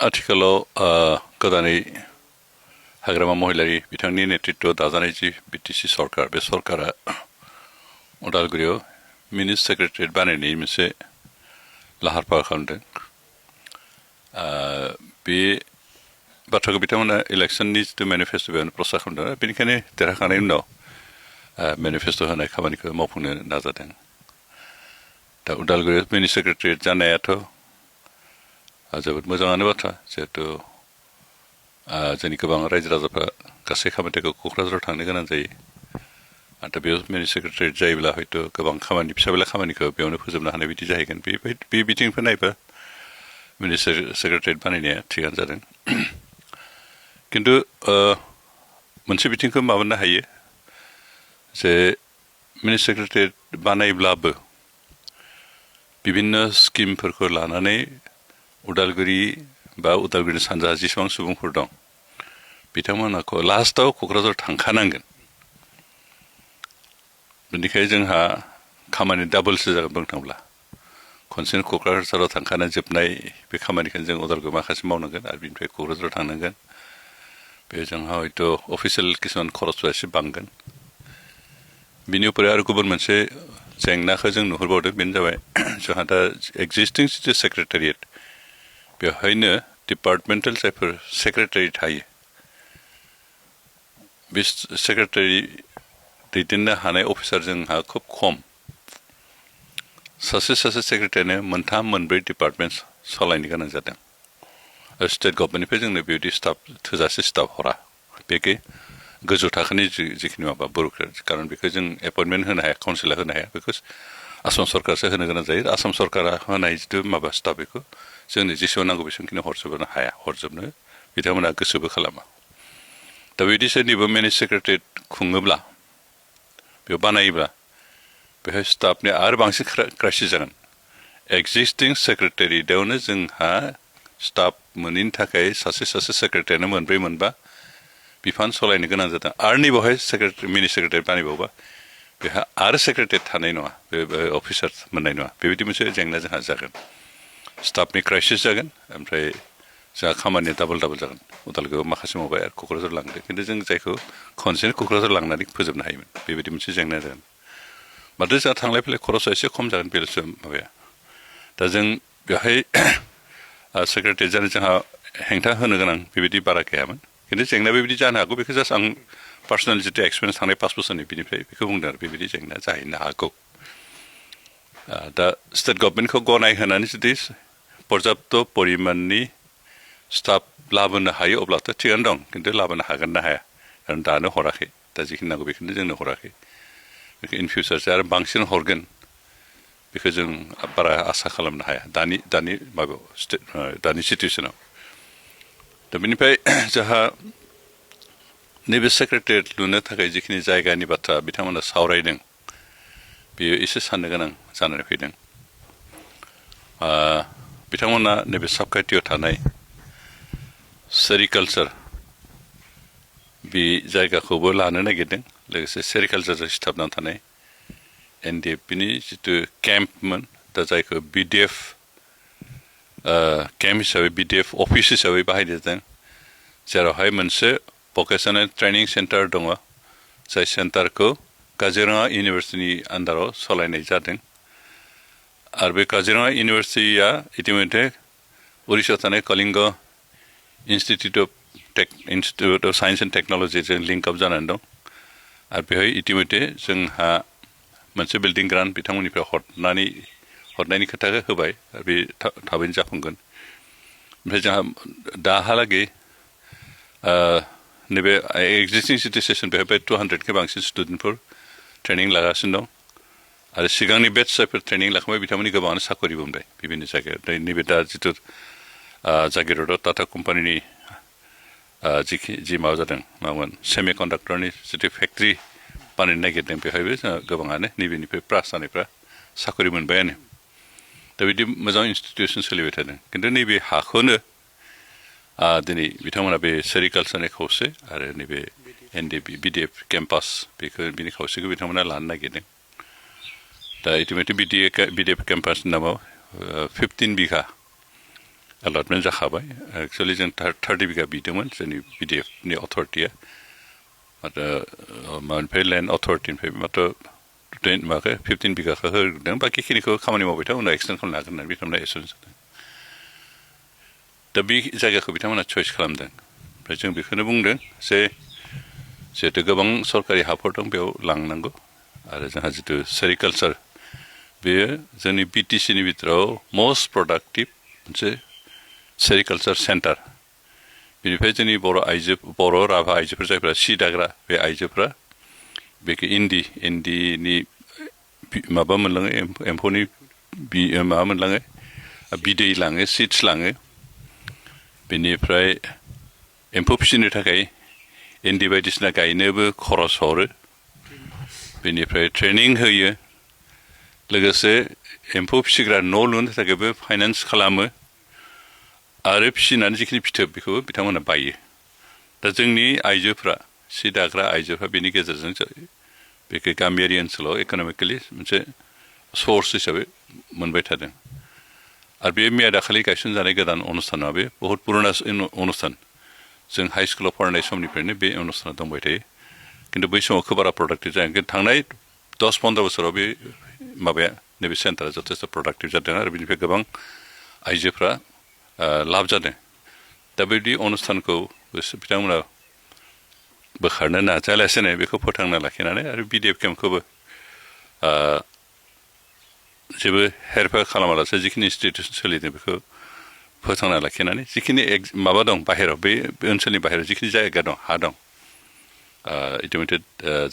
आथिखालाव गोदानै हाग्रामा महिलारि बिथांनि नेतृत्व दाजानाय जि बिटिसि सरकार बे सरकारा उदालगुरियाव मिनि सेक्रेटारियेट बानायनायनि मोनसे लाहार फाहार खालामदों। बे बाथ्राखौ बिथांमोना इलेक्सननि जिथु मेनिफेस्ट' बेयावनो प्रसार खालामदों। बेनिखायनो देरहाखांनायनि उनाव मेनिफेस्ट' होनाय खामानिखौ मावफुंनो नाजादों। दा उदालगुरियाव मिनि सेक्रेटारियेट जानायाथ' जोबोद मोजाङानो बाथ्रा, जिहेतु जोंनि गोबां रायजो राजाफ्रा गासै खामानिखौ क'क्राझाराव थांनो गोनां जायो। दा बेयाव मिनि सेक्रेटारियेट जायोब्ला हयथ' गोबां खामानि फिसा फिला खामानिखौ बेयावनो फोजोबनो हानाय बायदि जाहैगोन। बे बिथिंनिफ्राय नायबा मिनि सेक्रेटारियेट बानायनाया थिगानो जादों। खिन्थु मोनसे बिथिंखौ माबानो हायो जे मिनि सेक्रेटारियेट बानायब्लाबो बिभिन्न स्किमफोरखौ लानानै उदालगुरि बा उदालगुरिनि सानजाहा जेसेबां सुबुंफोर दं बिथांमोनहा लास्टआव क'क्राझार थांखानांगोन। बेनिखायनो जोंहा खामानि डाबलसो जागोन बुंनो थांब्ला। खनसेनो क'क्राझाराव थांखानाय जोबनाय बे खामानिखौनो जों उदालगुरियाव माखासे मावनांगोन आरो बिनिफ्राय क'क्राझाराव थांनांगोन। बे जोंहा हयथ' अफिसियेल किसुमान खरसफ्रा एसे बांगोन। बिनि उपर आरो गुबुन मोनसे जेंनाखौ जों नुहुरबावदों, बेनो जाबाय जोंहा दा एक्जिस्टिं जिथु सेक्रेटारियेट बेवहायनो डिपार्टमेन्टेल जायफोर सेक्रेटारि थायो बे सेक्रेटारि दैदेननो हानाय अफिसार जोंहा खुब खम। सासे सेक्रेटारियानो मोनथाम मोनब्रै डिपार्टमेन्ट सालायनो गोनां जादों। स्टेट गभर्नमेन्टनिफ्राय जोंनो बेबायदि स्टाफ थोजासे स्टाफ हरा। बेखौ गोजौ थाखोनि जिखिनि माबा बुर'क्रेट, खारन बेखौ जों एपइन्टमेन्ट होनो हाया, काउन्सिला होनो हाया, बेखौ आसाम सरकारसो होनो गोनां जायो। आसाम सरकारा होनाय जिथु माबा स्टाफ बेखौ जोंनो जेसेबां नांगौ बेसेबांखिनि हरजोबनो हाया, हरजोबनो बिथांमोना गोसोबो खालामा। दा बिदि सोरनिबा मिनि सेक्रेटारियेट खुङोब्ला बेयाव बानायोब्ला बेहाय स्टाफनि आरो बांसिन क्राइसिस जागोन। एक्जिस्टिं सेक्रेटारियेटआवनो जोंहा स्टाफ मोनैनि थाखाय सासे सेक्रेटारियानो मोनब्रै मोनबा बिफान सालायनो गोनां जादों। आरो नैबावहाय मिनि सेक्रेटारि बानायबावोबा बेहा आरो सेक्रेटारि थानाय नङा, बे अफिसार मोननाय नङा। बेबायदि मोनसे जेंना जोंहा जागोन। स्टाफनि क्राइसिस जागोन, ओमफ्राय जोंहा खामानिया डाबल जागोन। उदालगुरियाव माखासे मावबाय आरो क'क्राझार लांदों, खिन्थु जों जायखौ खनसेनो क'क्राझार लांनानै फोजोबनो हायोमोन, बेबायदि मोनसे जेंना जागोन। माथो जोंहा थांलाय फैलाय खरसा एसे खम जागोन, बेल'सो माबाया। दा जों बेवहाय सेक्रेटारि जानो जोंहा हेंथा होनो गोनां बेबायदि बारा गैयामोन। खिन्थु जेंनाया बेबायदि जानो हागौ, बेखौ जास्ट आं पार्सनेल जितु एक्सपिरियेन्स थांनाय 5 बोसोरनि बिनिफ्राय बेखौ बुंदों आरो बेबायदि जेंना जाहैनो हागौ। दा स्टेट गभर्नमेन्टखौ गनाय होनानै जुदि पर्याप्त परिमाननि स्टाफ लाबोनो हायो अब्लाथ' थिगानो दं, खिन्थु लाबोनो हागोन ना हाया, खारन दानो हराखै। दा जिखिनि नांगौ बेखौनो जोंनो हराखै। बेखौ इन फिउचारसो आरो बांसिन हरगोन बेखौ जों बारा आसा खालामनो हाया दानि माबायाव दानि सिटुवेसनाव। दा बेनिफ्राय जोंहा नैबे सेक्रेटारियेट लुनो थाखाय जिखिनि जायगानि बाथ्रा बिथांमोना सावरायदों बेयो एसे साननो गोनां जानानै फैदों। बिथांमोना नैबे साबखाथियाव थानाय सेरिकालचार बे जायगाखौबो लानो नागिरदों, लोगोसे सेरिकालचारजों सिथाबनानै थानाय NDFBनि जितु केम्पमोन, दा जायखौ BDF केम्प हिसाबै BDF अफिस हिसाबै बाहायनाय जादों, जेरावहाय मोनसे भकेसनेल ट्रेनिं सेन्टार दङ, जाय सेन्टारखौ काजिरङा इउनिभार्सिटिनि आन्दाराव सालायनाय जादों। आरो बे काजिरङा इउनिभार्सिटिया इतिमধ্যে उरिष्याव थानाय Kalinga institute of science and टेक्न'लजिजों लिंक आप जानानै दं। आरो बेहाय इतिमধ্যে जोंहा मोनसे बिल्डिं ग्रान्ट बिथांमोननिफ्राय हरनायनि खोथाखौ होबाय, आरो बे थाबैनो जाफुंगोन। ओमफ्राय जोंहा दाहालागै नैबे एक्जिस्टिं जितु सेसन बेवहाय 200 बांसिन स्टुडेन्टफोर ट्रेनिं लागासिनो दं। आरो सिगांनि बेट्च जायफोर ट्रेनिं लाखांबाय बिथांमोननि गोबाङानो साकरिबो मोनबाय बिभिन्न जायगायाव। नैबे दा जितु जागिरदआव टाटा कम्पानिनि जि माबा जादों मामोन सेमि कन्डाक्टरनि जितु फेक्ट्रि बानायनो नागिरदों, बेवहायबो जोंहा गोबाङानो नैबेनिफ्राय पास जानायफ्रा साकरि मोनबायानो। दा बिदि मोजां इनस्टिटिउसन सोलिबाय थादों। खिन्थु नैबे हाखौनो दिनै बिथांमोना बे सेरिकालचारनि खावसे आरो नैबे BDF केम्पास बिनि खावसेखौ बिथांमोना लानो नागिरदों। दा इतिमধ্যে BDF केम्पासनि नामाव 15 बिघा एलटमेन्ट जाखाबाय एक्सुवेलि जों 30 बिगा बिदोंमोन जोंनि बिडिएफनि अथरिटिया माथो मानिफ्राय लेन्ड अथरिटिनिफ्राय माथो 15 बिगाखौ होदों बाखिखिनिखौ खामानि मावबाय था उनाव एक्सटेन्ड खालामनो हागोन होननानै बिथांमोना एसुरेन्स होदों दा बे जायगाखौ बिथांमोना चयस खालामदों ओमफ्राय जों बेखौनो बुंदों जे जिहेतु गोबां सरकारि हाफोर दं बेयाव लांनांगौ आरो जोंहा जितु सेरिकालचार बेयो जोंनि बिटिसिनि बिथोराव मस्ट प्रडाक्टिभ मोनसे सेरिकालचार सेन्टार बेनिफ्राय जोंनि बर' राभा आइजोफोर जायफ्रा सि दाग्रा बे आइजोफ्रा बेखौ इन्दिनि माबा मोनलाङो एम्फौनि माबा मोनलाङो बिदै लाङो सिड्स लाङो बेनिफ्राय एम्फौ फिसिनो थाखाय इन्दि बायदिसिना गायनोबो खरस हरो बेनिफ्राय ट्रेनिं होयो लोगोसे एम्फौ फिसिग्रा न' लुनो थाखायबो फाइनान्स खालामो आरो फिसिनानै जिखिनि फिथोब बेखौबो बिथांमोना बायो दा जोंनि आइजोफ्रा सि दाग्रा आइजोफ्रा बेनि गेजेरजों बेखौ गामियारि ओनसोलाव इक'नमिकेलि मोनसे सर्स हिसाबै मोनबाय थादों आरो बे मैया दाखालि गायसनजानाय गोदान अनुस्थाना बे बहुद पुराना अनुस्थान जों हाइ स्कुलाव फरायनाय समनिफ्रायनो बे अनुस्थाना दंबाय थायो खिन्थु बै समाव खोब बारा प्रडाक्टिभ जायाखै थांनाय 10-15 बोसोराव बे माबाया नैबे सेन्टारा जथेस्थ' प्रडाक्टिभ जादों आरो बेनिफ्राय गोबां आइजोफ्रा लाब जादों दा बेबायदि अनुस्थानखौ बिथांमोना बोखारनो नाजायालासेनो बेखौ फोथांना लाखिनानै आरो बिडिएफ केम्पखौबो जेबो हेरफेर खालामालासे जिखिनि इनस्टिटिउसन सोलिदों बेखौ फोथांना लाखिनानै जिखिनि माबा दं बाहेराव बे ओनसोलनि बाहेराव जिखिनि जायगा दं हा दं इटिमेटेड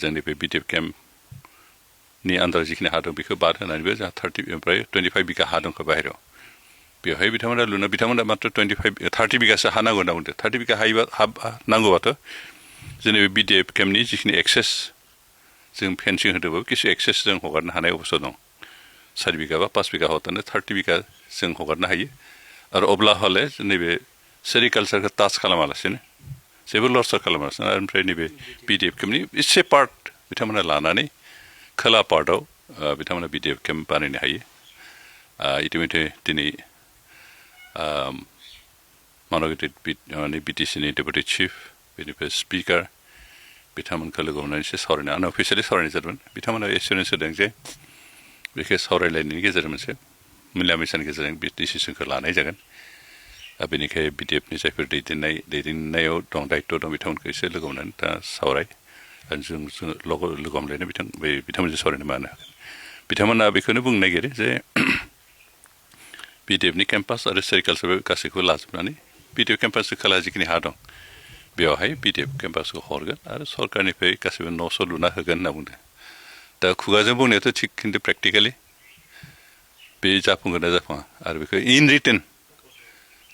जोंनि बे बिडिएफ केम्पनि आन्दाराव जिखिनि हा दं बेखौ बाद होनानैबो जोंहा 25 बिगा हा दंखौ बाहेराव बेवहाय बिथांमोना मात्र 30 बिगासो हा नांगौ होनना बुंदों 30 बिगा हा नांगौबाथ' जोंनि बे बिडिएफ केम्पनि जिखिनि एक्सेस जों फेन्सिं होदोंबाबो किसु एक्सेस जों हगारनो हानाय अबस्था दं 4 बिगा बा 5 बिगा हरनानै 30 बिगा जों हगारनो हायो आरो अब्ला हले नैबे सेरिकालचारखौ टाच खालामालासेनो जेबो लरसार खालामालासेनो आरो ओमफ्राय नैबे बिडिएफ केम्पनि एसे पार्ट बिथांमोना लानानै खोला पार्टआव बिथांमोना बिडिएफ केम्प बानायनो हायो इटिमेटे दिनै मानगेटेड बिटिसिनि डेपुटि चिफ बेनिफ्राय स्पिकार बिथांमोनखौ लोगो हमनानै एसे सावरायनो आनअफिसियेलि सावरायनाय जादोंमोन बिथांमोना एसुरेन्स होदों जे बेखौ सावरायलायनायनि गेजेरजों मोनसे मिला मिसानि गेजेरजों बे डिसिसनखौ लानाय जागोन बेनिखाय बिडिएफनि जायफोर दैदेननायाव दं दायित्व दं बिथांमोनखौ एसे लोगो हमनानै दा सावराय जों लोगो हमलायनो बिथांमोनजों सावरायनो मानो हागोन बिथांमोना बेखौनो बुंनो नागिरो जे बिडिएफनि केम्पास आरो सेरिकालचार गासैखौबो लाजोबनानै बिडिएफ केम्पासनि खोला जिखिनि हा दं बेवहाय बिडिएफ केम्पासखौ हरगोन आरो सरकारनिफ्राय गासैबो न' स' लुना होगोन होनना बुंदों दा खुगाजों बुंनायाथ' थिग खिन्थु प्रेक्टिकेलि बे जाफुंगोन ना जाफुङा आरो बेखौ इन रिटेन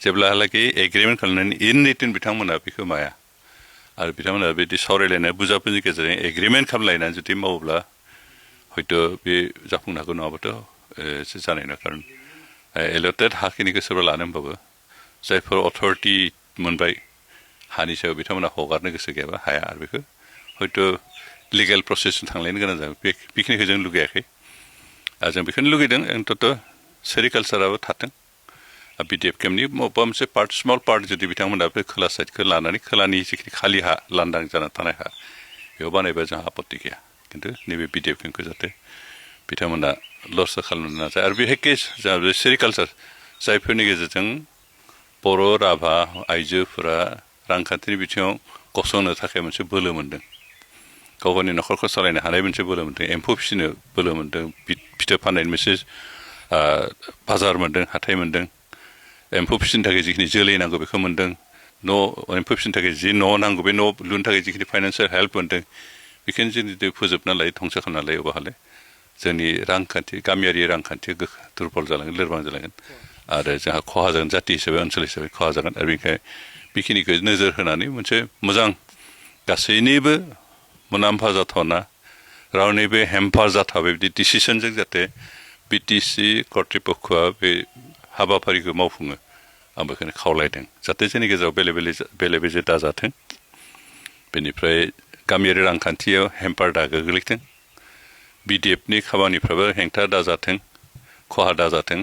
जेब्लाहालागै एग्रिमेन्ट खालामनानै इन रिटेन बिथांमोना बेखौ माया आरो बिथांमोना बिदि सावरायलायनाय बुजाबुजिनि गेजेरजों एग्रिमेन्ट खालामलायनानै जुदि मावोब्ला हयथ' बे जाफुंनो हागौ नङाबाथ' एसे जानाय नङा खारन एलटेड हाखिनिखौ सोरबा लानो होनबाबो जायफोर अथरिटि मोनबाय हानि सायाव बिथांमोना हगारनो गोसो गैयाबा हाया आरो बेखौ हयथ' लिगेल प्रसेसजों थांलायनो गोनां जागोन बेखिनिखौ जों लुगैयाखै आरो जों बेखौनो लुगैदों अन्तत' सेरिकालचाराबो थाथों बिडिएफ केम्पनि बबेबा मोनसे पार्ट स्मल पार्ट जुदि बिथांमोना बे खोला साइडखौ लानानै खोलानि जिखिनि खालि हा लांदां जाना थानाय हा बेयाव बानायबा जोंहा आपत्ति गैया खिन्थु नैबे बिडिएफ केम्पखौ जाहाथे बिथांमोना लस खालामनो नाजाया आरो बेहाय जोंहा बे सेरिकालचार जायफोरनि गेजेरजों बर' राभा आइजोफोरा रांखान्थिनि बिथिङाव गसंनो थाखाय मोनसे बोलो मोन्दों गाव गावनि न'खरखौ सालायनो हानाय मोनसे बोलो मोन्दों एम्फौ फिसिनो बोलो मोन्दों फिथोब फाननायनि मोनसे बाजार मोन्दों हाथाय मोन्दों एम्फौ फिसिनो थाखाय जिखिनि जोलै नांगौ बेखौ मोन्दों एम्फौ फिसिनो थाखाय जि न' नांगौ बे न' लुनो थाखाय जिखिनि फाइनान्सियेल हेल्प मोन्दों बेखिनि जों जुदि फोजोबना लायो धंस खालामना लायो अब्ला जोंनि रांखान्थि गामियारि रांखान्थिया दुरबल जालांगोन लोरबां जालांगोन आरो जोंहा खहा जागोन जाथि हिसाबै ओनसोल हिसाबै खहा जागोन आरो बेनिखायनो बेखिनिखौ नोजोर होनानै मोनसे मोजां गासैनिबो मुलाम्फा जाथावना रावनिबो हेम्फा जाथावै बिदि डिसिसनजों जाहाथे बिटिसि कर्तृपक्षआ बे हाबाफारिखौ मावफुङो आं बेखौनो खावलायदों जाहाथे जोंनि गेजेराव बेले बेजे दाजाथों बेनिफ्राय गामियारि रांखान्थियाव हेम्पार दा गोग्लैथों बिडिएफनि खामानिफ्राबो हेंथा दाजाथों खहा दाजाथों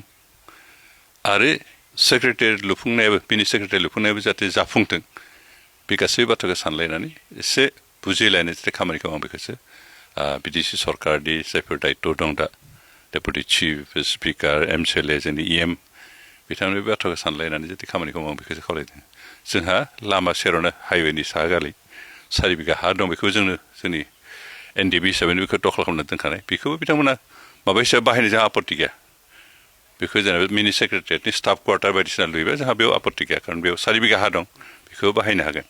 आरो सेक्रेटारि लुफुंनायाबो बिनि सेक्रेटारि लुफुंनायाबो जाहाथे जाफुंथों बे गासै बाथ्राखौ सानलायनानै एसे बुजिलायनाय जाहाथे खामानिखौ आं बेखौसो बिडिसि सरकारनि जायफोर दायित्व दं दा डेपुटि चिफ स्पिकार MCLA जोंनि EM बिथांमोननि बे बाथ्राखौ सानलायनानै जाहाथे खामानिखौ आं बेखौसो खावलायदों जोंहा लामा सेरावनो हाइवेनि साहा गालै 4 बिघा हा दं बेखौ जोंनो जोंनि NDB हिसाबै बेखौ दखल खालामना दोनखानाय बेखौबो बिथांमोना माबा हिसाबै बाहायनो जोंहा आपत्ति गैया बेखौ जेनेबा मिनि सेक्रेटारियेटनि स्टाफ क्वार्टार बायदिसिना लुयोबा जोंहा बेयाव आपत्ति गैया खारन बेयाव 4 बिघा हा दं बेखौ बाहायनो हागोन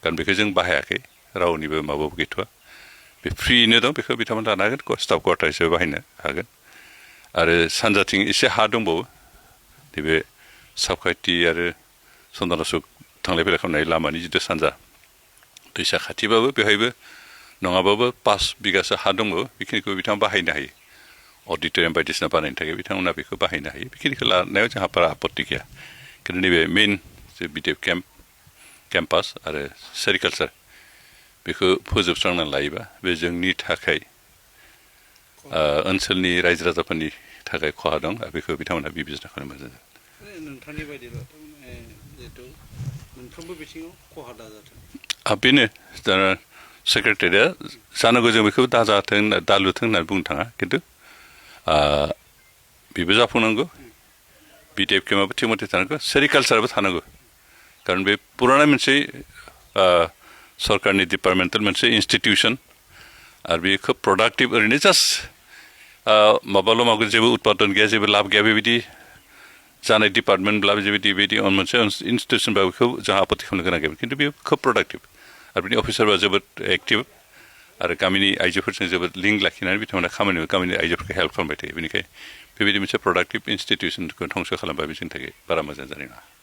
खारन बेखौ जों बाहायाखै रावनिबो माबाबो गैथ'वा बे फ्रियैनो दं बेखौ बिथांमोना लानो हागोन स्टाफ क्वार्टार हिसाबै बाहायनो हागोन आरो सानजाथिं एसे हा दंबावो नैबे साबखाथि आरो सन्दनासुक थांलाय फैलाय खालामनाय लामानि जिथु सानजा दैसा खाथिबाबो बेवहायबो नङाबाबो 5 बिगासो हा दंबावो बेखिनिखौ बिथाङा बाहायनो हायो अडिट'रियाम बायदिसिना बानायनो थाखाय बिथांमोना बेखौ बाहायनो हायो बेखिनिखौ लानायाव जोंहा बारा आपत्ति गैया खिन्थु नैबे मेइन जे BDF केम्पास आरो सेरिकालचार बेखौ फोजोबस्रांनानै लायोबा बे जोंनि थाखाय ओनसोलनि रायजो राजाफोरनि थाखाय खहा दं आरो बेखौ बिथांमोना बिबेचना खालामनो मोजां नोंथांनि बायदिब्लाथ' जिहेतु मोनफ्रोमबो बिथिङाव खहा दाजाथों बेनो दा सेक्रेटारिया जानांगौ जों बेखौ दाजाथों दालुथों होननानै बुंनो थाङा खिन्थु बेबो जाफुंनांगौ BDF केम्पआबो थिग मथे थानांगौ सेरिकालचाराबो थानांगौ खारन बे पुराना मोनसे सरकारनि डिपार्टमेन्टेल मोनसे इन्स्टिटिउसन आरो बे खोब प्रडाक्टिभ ओरैनो जास्ट माबाल' मावगोन जेबो उत्पादन गैया जेबो लाब गैया बेबायदि जानाय डिपार्टमेन्टब्लाबो बेबायदि मोनसे इन्स्टिटिउसनबा बेखौ जोंहा आपत्ति खालामनो गोनां गैयामोन खिन्थु बेयो खोब प्रडाक्टिभ आरो बिनि अफिसारबा जोबोद एक्टिभ आरो गामिनि आइजोफोरजों जोबोद लिंक लाखिनानै बिथांमोना गामिनि आइजोफोरखौ हेल्प खालामबाय थायो बेनिखायनो बेबायदि मोनसे प्रडाक्टिभ इन्स्टिटिउसनखौ धंस खालामबा बे जोंनि थाखाय बारा मोजां जानाय नङा